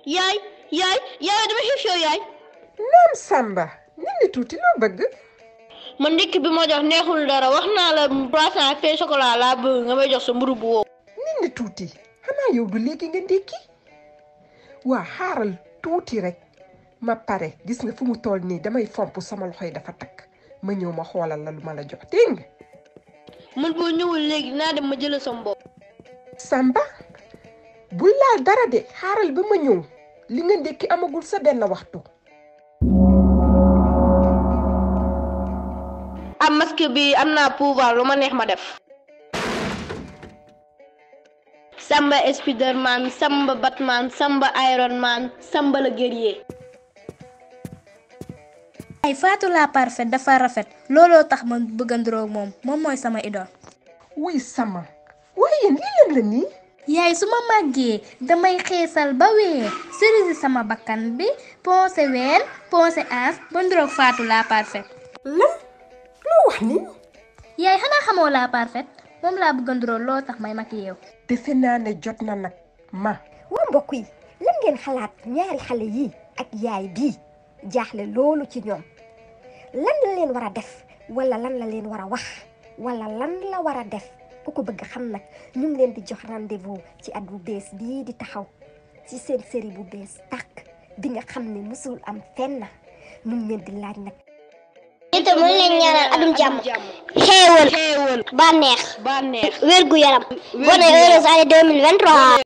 yaay yaay dama xiif yow yaay. naam Samba nit ñi tuuti loo bëgg. man ndekki bi ma jox neexul dara wax naa la croissant ak pain chocolat laa bëgg nga may jox sa mburu bu wow. nit ñi tuuti xanaa yow du léegi nga ndékki waa xaaral tuuti rek ma pare gis nga fu mu toll nii damay fomp sama loxo yi dafa takk ma ñëw ma xoolal la lu ma la jox dégg nga. man boo ñëwul léegi dinaa dem ma jëlee sama bopp. Samba bul laal dara de xaaral ba ma ñëw li nga ndékki amagul sa benn waxtu. am masque bi am naa pouvoir lu ma neex ma def. Samba Spiderman Samba Batman Samba Iron Man Samba le guerrier. ay Fatou la parfaite dafa rafet looloo tax ma bëgg a nduroog moom mooy sama idole. wuy sama waaye lii lan la nii. yaay su ma màggee damay xeesal ba wee cerisi sama bakkan bi poncer ween poncer as ba nduroog Fatou la parfaite. lan loo wax ni. yaay xanaa xamoo la parfaite moom laa bëgg a nduroog loo tax may maquillé yow. defe naa ne jot na nag ma. waa mbokk yi lan ngeen xalaat ñaari xale yi ak yaay bii jaaxle loolu ci ñoom lan la leen war a def wala lan la leen war a wax wala lan la war a def ku ko bëgg xam nag ñu ngi leen di jox rendez-vous ci at bu bees bii di taxaw ci seen série bu bees tàkk bi nga xam ne musul am fenn ñu ngi leen di laaj nag. te mu leen ñaanal adum jàmm xéewal bànneex wér gu yaram bonne heureuse année 2023